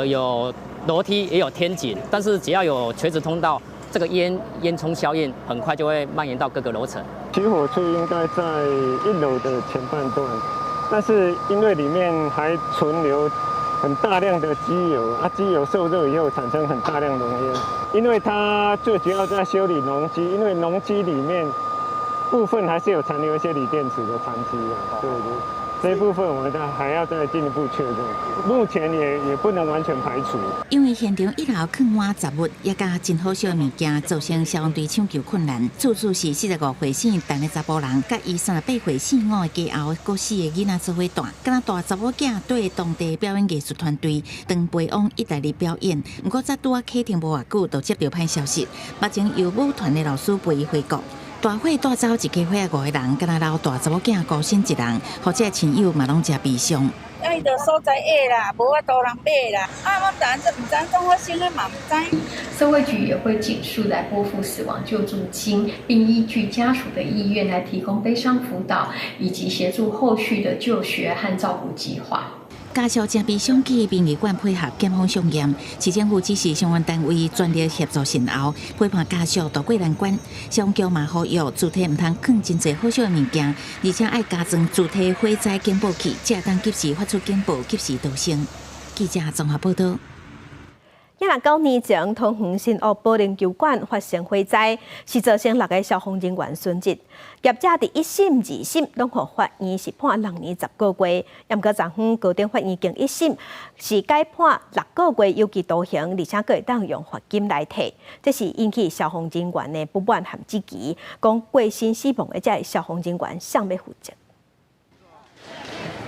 有樓梯也有天井，但是只要有垂直通道，這個煙囪效應很快就會蔓延到各個樓層。起火處應該在1樓的前半段，但是因為裡面還存留很大量的機油，啊，機油受熱以後產生很大量濃煙。因為它最主要在修理農機，因為農機裡面部分還是有殘留一些鋰電池的殘跡啊，對對。這部分我們還要再進一步確認，目前也不能完全排除。因為現場一樓囥滿雜物，也佮真好燒的物件，造成消防隊搶救困難。厝主是45歲姓陳的查埔人，佮伊38歲姓吳的家後，閣四个囡仔做伙蹛。敢若大查某囝綴當地表演藝術團隊，當陪往意大利表演。毋過才拄仔啟程無偌久，就接著歹消息，目前由舞團的老師陪伊回國。大火帶走一家伙仔五個人，敢若留大查某囝孤身一人，予這親友嘛攏誠悲傷。啊，伊就所在矮啦，無法度人買啦。啊，我知毋知怎發生的嘛毋知。社會局也會盡速來撥付死亡救助金，並依據家屬的意願來提供悲傷輔導，以及協助後續的就學和照顧計劃。家屬誠悲傷，去殯儀館配合檢方相驗，市政府指示相關單位全力協助善後，陪伴家屬渡過難關。消防局嘛呼籲，厝體毋通囥真濟好燒的物件，而且愛加裝自體火災警報器，才會當及時發出警報，及時逃生。記者綜合報道。29年前，桃園新屋保齡球館發生火災，是造成六个消防人員殉職。業者佇一審、二審攏予法院是判6年10個月，毋過昨昏高等法院經一審是改判6個月有期徒刑，而且閣會當用罰金來替。這是引起消防人員的不滿和質疑，講過身死亡的這个消防人員誰欲負責？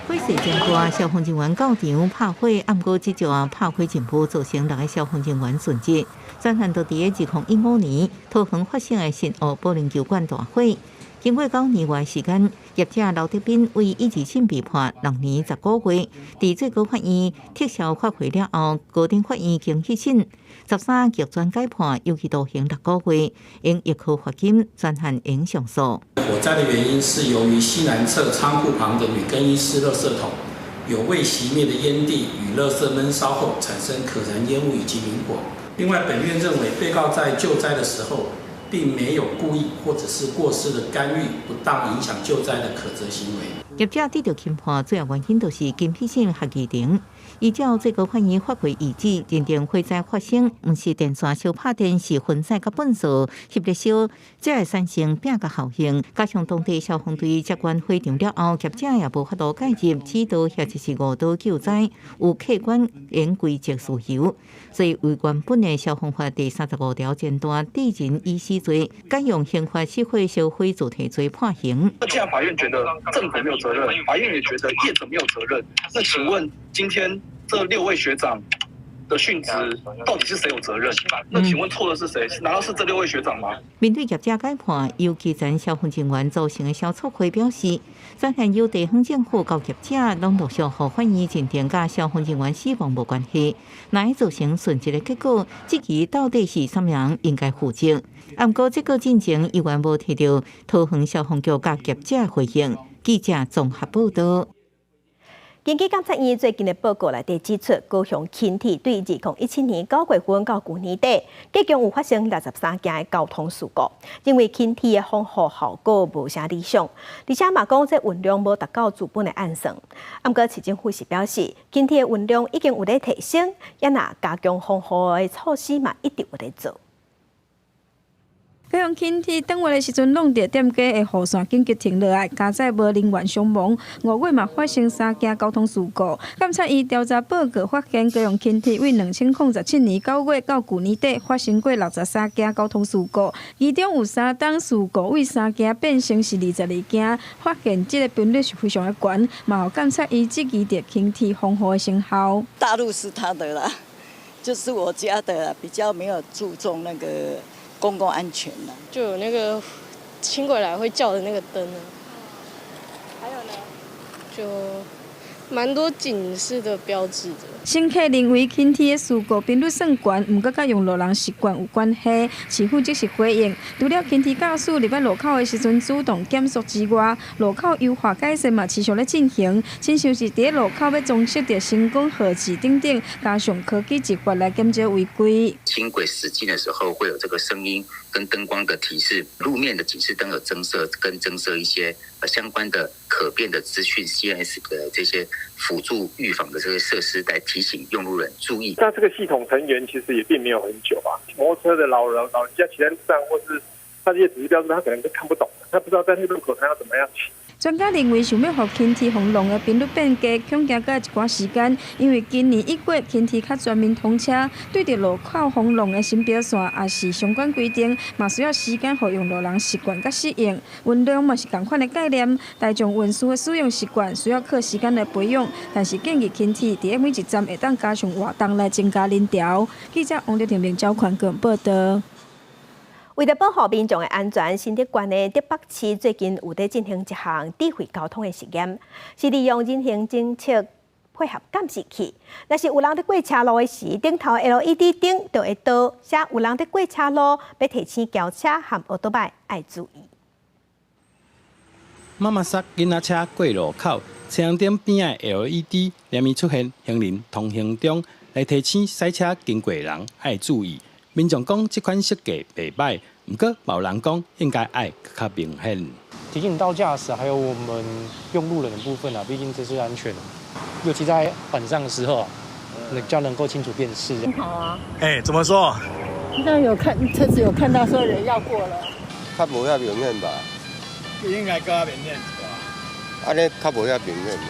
火勢真大，消防人員到場拍火，毋過這場拍火任務造成六个消防人員殉職。專案就佇2015年桃園發生的新屋保齡球館大火，經過9年外時間，業者劉德斌為一二審被判6年10個月，佇最高法院撤銷發回了後，高等法院經一審，13極全改判有期徒刑六個月，應易科罰金，專案應上訴。火災的原因是由於西南側倉庫旁的女更衣室垃圾桶有未熄滅的煙蒂與垃圾悶燒後產生可燃煙霧以及明火。另外，本院認為被告在救災的時候，並沒有故意或者是過失的干預、不當影響救災的可責行為。業者得著輕判，主要原因就是金彼省合議庭依照最高法院發回意旨，認定火災發生毋是電線燒拍電，是分散佮糞掃吸力燒，才會產生拚共效應。加上當地消防隊接管火場了後，業者也無法度介入指導或者是誤導救災，有客觀應歸責事由，所以違原本的消防法第35條前段致人於死罪，改用刑法失火燒毀自體罪判刑。那既然法院覺得政府沒有責任，法院也覺得業者沒有責任，那請問今天這六位學長的殉職到底是誰有責任？那請問錯的是誰？難道是這六位學長嗎？面對業者改判，由基層消防人員組成的消促會表示，雖然由地方政府佮業者攏陸續予法院認定佮消防人員死亡無關係，若會造成殉職的結果，質疑到底是啥物人應該負責。毋過這個進程猶原無提著桃園消防局佮業者回應。記者綜合報道。根據監察院最近的報告內底指出，高雄輕鐵對2017年9月份到舊年底，計共有發生63件的交通事故，認為輕鐵的防護效果無啥理想，而且嘛講這運量無達到資本的按算。毋過市政府是表示，輕鐵的運量已經有咧提升，也若加強防護的措施嘛，一直有咧做。高雄輕鐵轉彎的時陣，弄著店家的雨傘緊急停落來，加載無人員傷亡。5月嘛發生三件交通事故。監察院調查報告發現，高雄輕鐵對2017年9月到舊年底發生過63件交通事故，其中有三宗事故對三件變成是22件，發現這個頻率是非常的懸，嘛予監察院質疑著輕鐵防護的成效。大路是他的啦，就是我家的，比較沒有注重那個公共安全啦。就有那個輕軌來會叫的那個燈啊，還有呢？就蠻多警示的標誌的。乘客認為輕鐵的事故頻率算懸，毋過佮用路人習慣有關係。市府則是回應，除了輕鐵駕駛入來路口的時陣主動減速之外，路口優化改善嘛持續咧進行。親像是佇路口欲裝設著聲光號誌等等，加上科技執法來減少違規。輕軌駛進的時候會有這個聲音跟燈光的提示，路面的警示燈有增設，跟增設一些相關的可變的資訊 CMS 的這些輔助預防的這些設施，來提醒用路人注意。那這個系統成員其實也並沒有很久啊。摩托車的老人家騎在路上，或是他這些指示標誌，他可能都看不懂，他不知道在那個路口他要怎麼樣騎。專家認為，想欲予輕鐵轟隆的頻率變低，恐驚閣愛一寡時間，因為今年1月輕鐵較全面通車，對著路口轟隆的新標線，也是相關規定，嘛需要時間予用路人習慣佮適應。運量嘛是仝款的概念，大眾運輸的使用習慣需要靠時間來培養，但是建議輕鐵佇每一站會當加上活動來增加人潮。記者王麗婷、林昭寬報道。為著保護民眾的安全，新竹縣的竹北市最近有佇進行一項智慧交通的實驗，是利用人形偵測配合監視器。若是有人佇過車路的時，頂頭 LED 燈就會倒，寫有人佇過車路，欲提醒轎車和歐多擺愛注意。媽媽桑囡仔車過路口，車紅燈邊仔 LED 連綿出現行人通行中，來提醒駛車經過人愛注意。民眾講這款設計袂䆀，毋過有人講應該愛較明顯。提醒到駕駛，還有我們用路人的部分啊，畢竟這是安全，尤其在晚上的時候，比較能夠清楚辨識。很好啊。哎，怎麼說？那有看車子有看到說人要過了。較無遐明顯吧？應該較明顯。按呢較無遐明顯吧？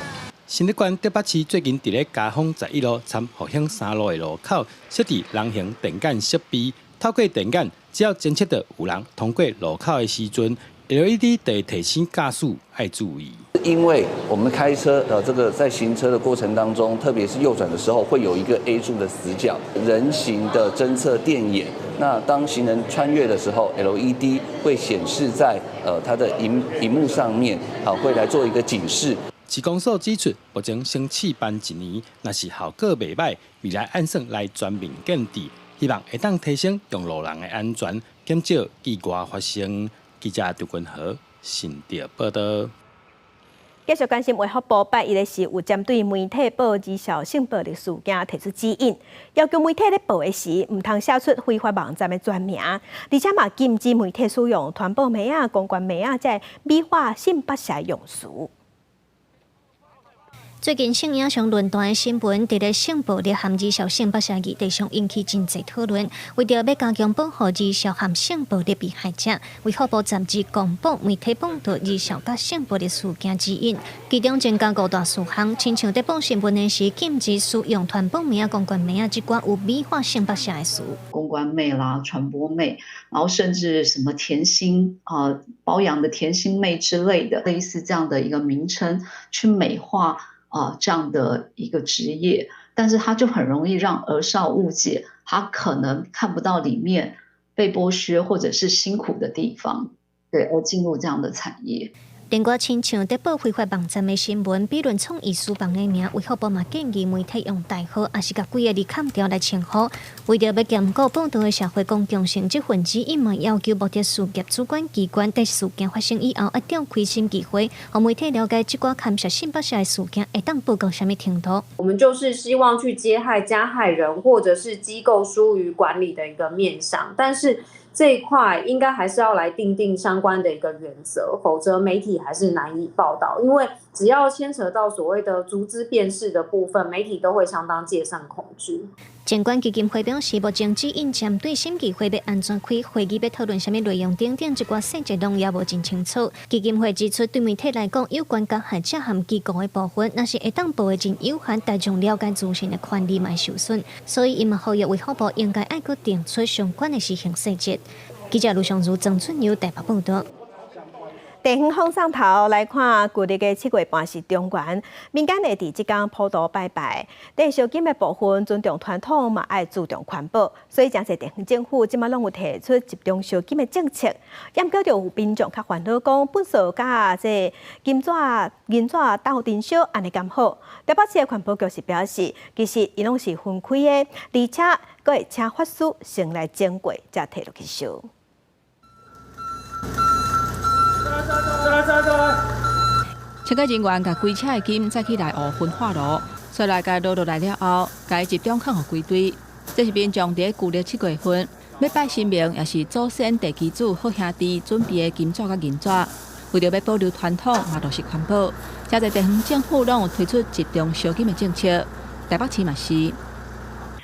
新竹縣竹北市最近佇咧嘉豐11路參復興三路的路口設置人形電感設備，透過電感，只要偵測到有人通過路口的時陣，LED 就會提醒駕駛愛注意。因為我們開車，這個在行車的過程當中，特別是右轉的時候，會有一個 A 柱的死角，人形的偵測電眼。那當行人穿越的時候，LED 會顯示在它的螢幕上面，好，會來做一個警示。市公所指出，目前先試辦一年，若是效果袂䆀，未來按算來全面建置，希望會當提升用路人的安全，減少意外發生。記者張君和新竹報道。繼續關心衛福部拜一的時，有針對媒體報兒少性暴力事件提出指引，要求媒體咧報的時，毋通寫出非法網站的全名，而且嘛禁止媒體使用傳播妹仔、公關妹仔這美化性剝削用詞。最近性影像論壇的新聞，佇咧性暴力和兒少性剝削議題上引起真濟討論。為著欲加強保護兒少和性暴力被害者，衛福部10日公布媒體報導兒少佮性暴力事件指引，其中增加五大事項，親像佇報新聞的時，禁止使用傳播妹仔、公關妹仔這寡有美化性剝削的詞。公關妹啦、傳播妹，然後甚至什麼甜心啊、包養的甜心妹之類的，類似這樣的一個名稱去美化。啊，這樣的一個職業，但是它就很容易讓兒少誤解，他可能看不到裡面被剝削或者是辛苦的地方，對，而進入這樣的產業。另外，親像佇報非法網站的新聞，比論創意書房的名，衛福部嘛建議媒體用代號，抑是共幾个字砍掉來稱呼。為著欲兼顧報導的社會公共性，這份指引嘛要求目的事業主管機關佇事件發生以後，愛召開審議會，予媒體了解這寡牽涉性剝削的事件會當報告啥物程度。我們就是希望去揭害加害人，或者是機構疏於管理的一個面向，但是這一塊應該還是要來訂定相關的一個原則，否則媒體還是難以報道。因為只要牽扯到所謂的逐字辨識的部分，媒體都會相當戒慎恐懼。疾管基金會表示，目前指引針對審議會欲按怎開會議，欲討論啥物內容等等，這寡細節攏猶無真清楚。基金會指出，對媒體來講，有關加害者和機構的部分，若是會當報的真有限，大眾了解資訊的權利嘛會受損，所以伊嘛呼籲衛福部應該愛閣定出相關的施行細節。記者盧尚如、曾俊友台北報導。地方風送頭來看，舊曆的7月半是中元，民間會佇這工普渡拜拜。佇燒金的部分，尊重傳統嘛，愛注重環保，所以誠濟地方政府這馬攏有提出集中燒金的政策。毋過就有民眾較煩惱講，糞埽佮這金紙、銀紙鬥陣燒，按呢敢好？台北市的環保局是表示，其實𪜶攏是分開的，而且閣會請法師先來整過，才提落去燒。清潔人員共規車的金載去內湖焚化爐，煞來共撈落來了後，共集中囥予規堆。這是民眾佇舊曆7月份欲拜神明，抑是祖先地基主好兄弟準備的金紙佮銀紙。為著欲保留傳統，嘛落實環保，誠濟地方政府攏有推出集中燒金的政策。台北市嘛是。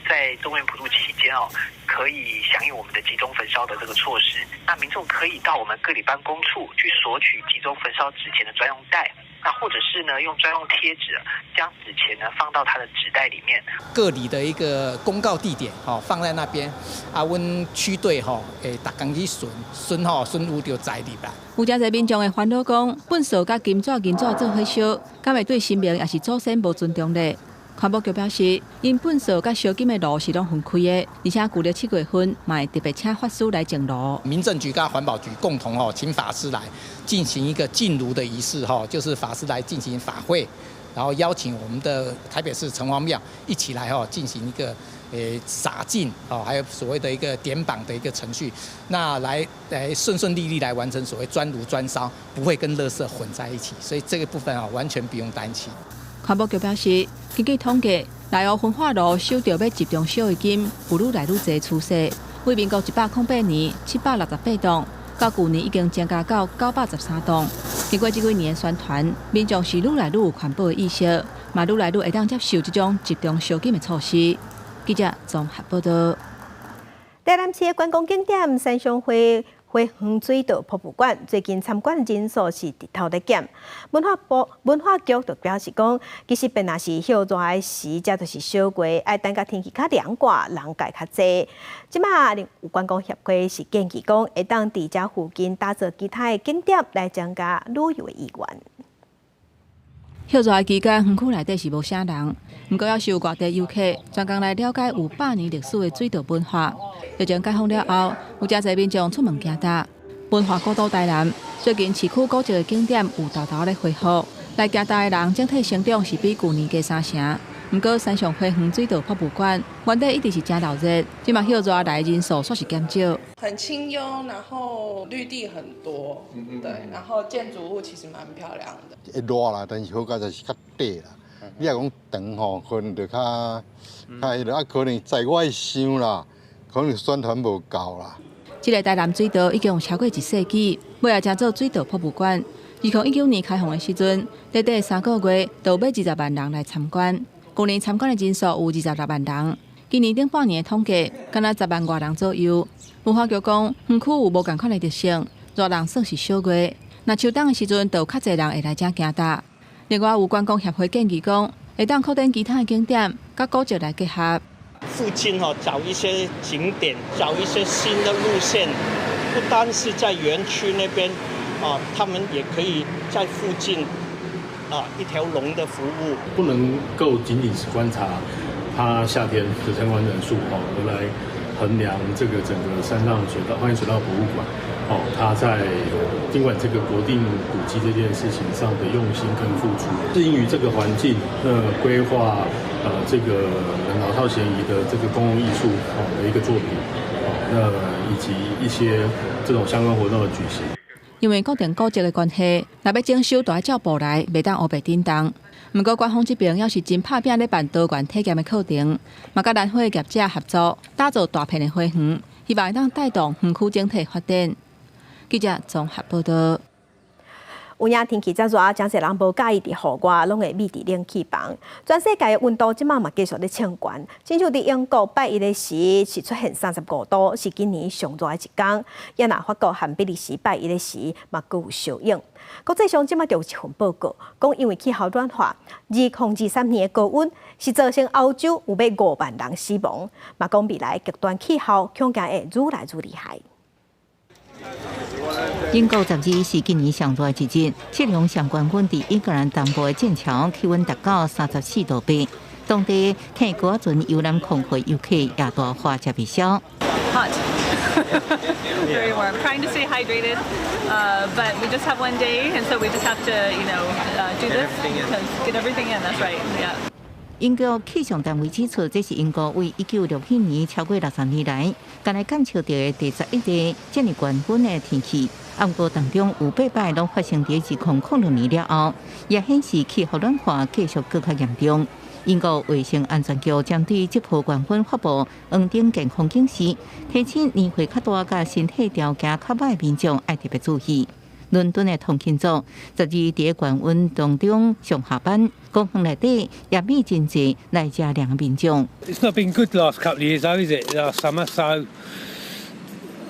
在中元普渡期間哦，可以響應我們的集中焚燒的這個措施。那民眾可以到我們各里辦公處去索取集中焚燒紙錢的專用袋，那或者是呢用專用貼紙將紙錢呢放到它的紙袋裡面。各里的一個公告地點，吼放在那邊，啊，阮區隊吼會逐工去巡巡吼巡有就載入來。有誠濟民眾會煩惱講，糞埽佮金紙銀紙做伙燒，敢會對神明抑是祖先無尊重咧？環保局表示，𪜶糞埽佮燒金的爐是攏分開的，而且舊曆7月份嘛會特別請法師來淨爐。民政局佮環保局共同吼，請法師來進行一個淨爐的儀式，吼，就是法師來進行法會，然後邀請我們的台北市城隍廟一起來吼進行一個灑淨哦，還有所謂的一個點榜的一個程序，那來順順利利來完成所謂專爐專燒，不會跟垃圾混在一起，所以這個部分啊完全不用擔心。環保局表示，根據統計，內湖焚化爐收著欲集中燒的金，有愈來愈濟趨勢。對民國108年768棟，到舊年已經增加到913棟。經過這幾年的宣傳，民眾是愈來愈有環保的意識，嘛愈來愈會當接受這種集中燒金的措施。記者綜合報導。台南市的觀光景點三鄉花花園水道博物館最近參觀人數是直頭咧減。文化部文化局就表示講，其實變若是暑熱的時，這就是小月，愛等甲天氣較涼寡，人會較濟。這馬有觀光協會是建議講，會當佇遮附近打造其他的景點，來增加旅遊的意願。暑熱的期間，園區內底是無啥人，毋過猶是有外地遊客專工來了解有百年歷史的水道文化。疫情解封了後，有誠濟民眾出門行踏。文化古都台南最近市區古蹟的景點有沓沓咧恢復，來行踏的人整體成長是比舊年加3成。毋過三上花園水道博物館原底一直是誠鬧熱，這馬暑熱來人數煞是減少。很清幽，然後綠地很多，對，然後建築物其實蠻漂亮的。會熱啦，但是好佳哉是較短啦。你若講長吼，可能就較較彼落啊，可能在我想啦，可能宣傳無夠啦。這个台南水道已經有超過一世紀，尾仔成做水道博物館。2019年開放的時陣，短短3個月就有欲20萬人來參觀。舊年參觀的人數有26萬人，今年頂半年的統計，敢若10萬外人左右。文化局講，園區有無仝款的特性，熱人算是小月，若秋冬的時陣，就有較濟人會來遮行踏。另外，有觀光協會建議講，會當擴展其他的景點，佮古蹟來結合。附近吼找一些景點，找一些新的路線，不單是在園區那邊，啊，他們也可以在附近。啊，一條龍的服務不能夠僅僅是觀察它夏天的參觀人數哦，而來衡量這個整個山上水道花蓮水道博物館哦，它在儘管這個國定古蹟這件事情上的用心跟付出，適應於這個環境，那規劃這個老少咸宜的這個公共藝術哦的一個作品哦，那以及一些這種相關活動的舉行。因為固定古蹟的關係，若欲整修，就愛照步來，袂當烏白振動。毋過官方這邊猶是真拍拚咧辦多元體驗的課程，嘛佮蘭花業者合作，打造大片的花園，希望會當帶動園區整體發展。記者綜合報道。有影天氣遮熱，誠濟人無佮意佇戶外，攏會覕佇冷氣房。全世界的溫度這馬嘛繼續咧衝懸，親像佇英國拜一的時是出現35度，是今年上熱的一工。也若法國和比利時拜一的時嘛閣有相應。國際上這馬就有一份報告，講因為氣候暖化，2023年的高溫是造成歐洲有欲5萬人死亡。嘛講未來極端氣候恐驚會愈來愈厲害。英國12是今年上熱的一日，測量上懸溫佇英格蘭東部的劍橋，氣溫達到34.8度。當地乘高仔船遊覽空會遊客也大話食袂消。 Hot, very warm. Trying to stay hydrated, but we just have one day, and so we just have to do this because get everything in. That's right. Yeah. 英國氣象單位指出，這是英國為1967年超過60年來，敢來監測到的第11個這爾懸溫的天氣。毋過當中有八擺攏發生佇2006年了後，也顯示氣候暖化繼續閣較嚴重。英國衛生安全局針對這波懸溫發布黃燈健康警示，提醒年歲較大佮身體條件較䆀的民眾愛特別注意。倫敦的通勤族12佇懸溫當中上下班，公園內底也覕真濟來遮涼的民眾。 It's not been good the last couple of years, though, is it? Last summer, so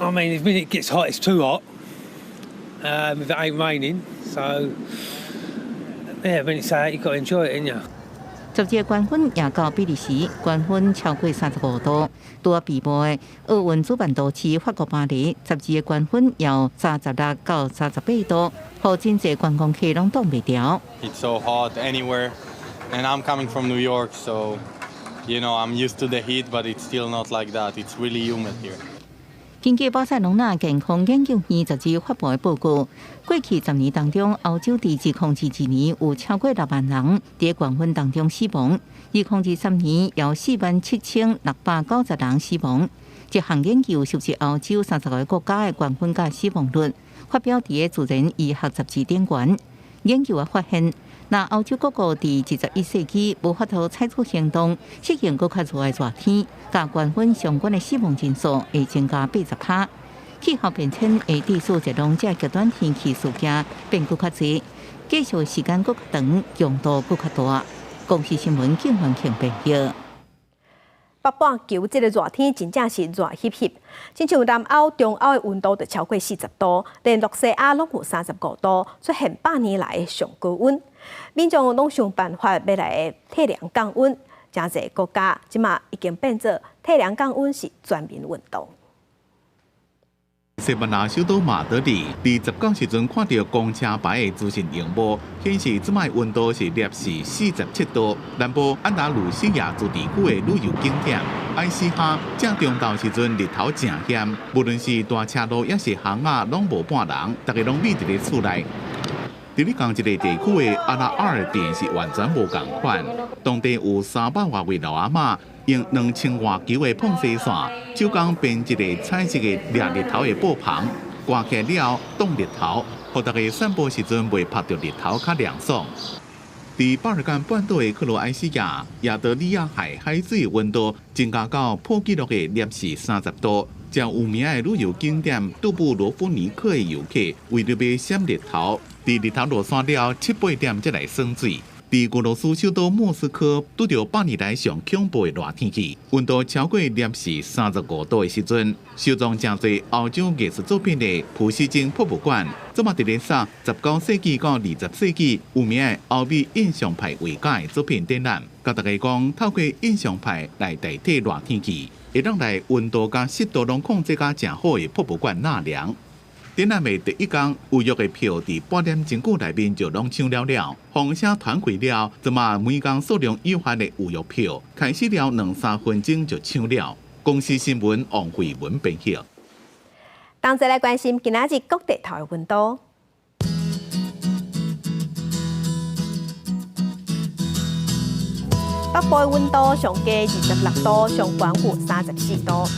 I mean, when it gets hot, it's too hot. If it ain't raining, so yeah, when it's out, you've got to enjoy it, ain't you? 12個懸溫也到比利時，懸溫超過35度。拄仔閉幕的奧運主辦都市法國巴黎，12個懸溫由36到38度，予真濟觀光客攏擋袂牢。 It's so hot anywhere, and I'm coming from New York, so I'm used to the heat, but it's still not like that. It's really humid here. 根據巴塞隆納健康研究院12發布的報告，過去10年當中，歐洲佇2022年有超過6萬人佇懸溫當中死亡；2023年有47,690人死亡。這項研究收集歐洲30個國家的懸溫佮死亡率，發表佇個自然醫學雜誌頂懸。研究也發現，若歐洲各國佇21世紀無法度採取行動，適應閣較熱的熱天，佮懸溫相關的死亡人數會增加80%。氣候變遷會致使熱浪這極端天氣事件變閣較濟，繼續時間閣較長，強度閣較大。公視新聞景環慶報導。北半球這个熱天真正是熱翕翕，親像南歐、中歐的溫度就超過40度，連露西亞攏有35度，出現百年來上高溫。民眾攏想辦法欲來退涼降溫，誠濟國家這馬已經變做退涼降溫是全民運動。西班牙首都馬德里，佇19時陣看著公車牌的資訊螢幕，顯示這擺溫度是攝氏47度。南部安達魯西亞自治區的旅遊景點埃斯哈，正中晝時陣日頭誠險，無論是大車路抑是巷仔，攏無半人，逐家攏覕佇咧厝內。佇咧仝一個地區的阿拉爾鎮是完全無仝款，當地有300外位老阿嬤用2000外球的膨西線，手工編織個彩色的掠日頭的布棚，掛起來了後擋日頭，予逐家散步時陣袂曬著日頭較涼爽。佇巴爾幹半島的克羅埃西亞亞得里亞海海水溫度增加到破紀錄的攝氏30度。誠有名的旅遊景點杜布羅夫尼克的遊客，為著欲閃日頭，佇日頭落山了七八點才來耍水。佇俄羅斯首都莫斯科，拄著百年來上恐怖的熱天氣，溫度超過攝氏35度的時陣，收藏誠濟歐洲藝術作品的普希金博物館，這馬佇咧設19世紀到20世紀有名的歐美印象派畫家的作品展覽，共大家講透過印象派來代替熱天氣，會當來溫度佮濕度攏控制甲誠好的博物館納涼。展覽的第一工預約的票，佇半點鐘久內面就攏搶了了。風聲傳開了，這馬每工數量有限的預約票，開始了兩三分鐘就搶了。公視新聞王慧文編譯。同齊來關心今仔日各地頭的溫度。北部的溫度上低26度，上懸有34度。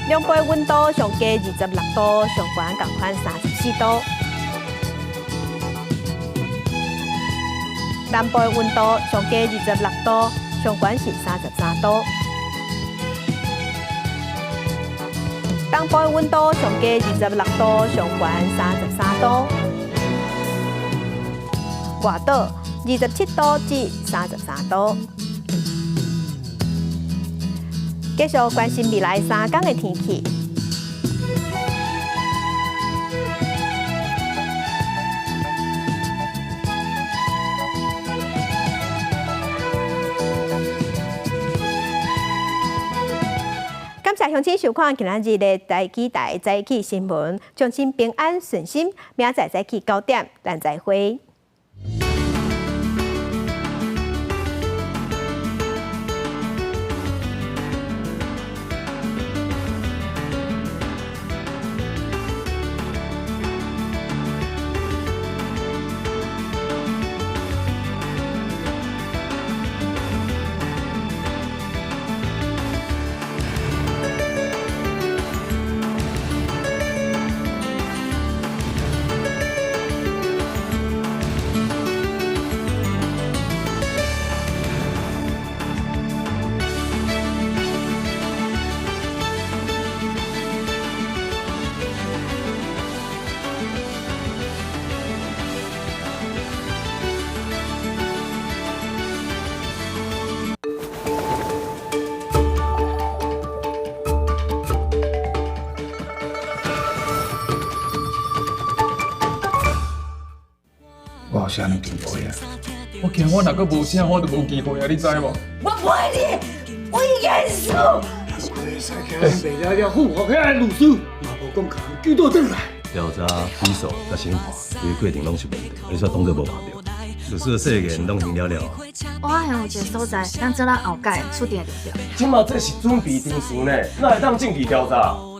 中部的溫度上低26度，上懸仝款34度。南部的溫度上低26度，上懸是33度。東部的溫度上低26度，上懸33度。外島27度至33度。繼續關心未來3天的天氣。感謝鄉親收看今仔日的台語台早起新聞，祝親平安順心，明仔載早起9點，咱再會。我有啥物机會啊？我驚我若閣無聲，我就無機會啊！你知無？我陪你，魏延書。賣了了，富豪遐个律師嘛無講共人救倒轉來。調查、起訴、佮審判，規個過程攏是問題，你煞當作無看著。律師的誓言攏還了了。我發現有一個所在，咱做咱後蓋處定就對。這馬這是準備程序呢，哪會當證據調查？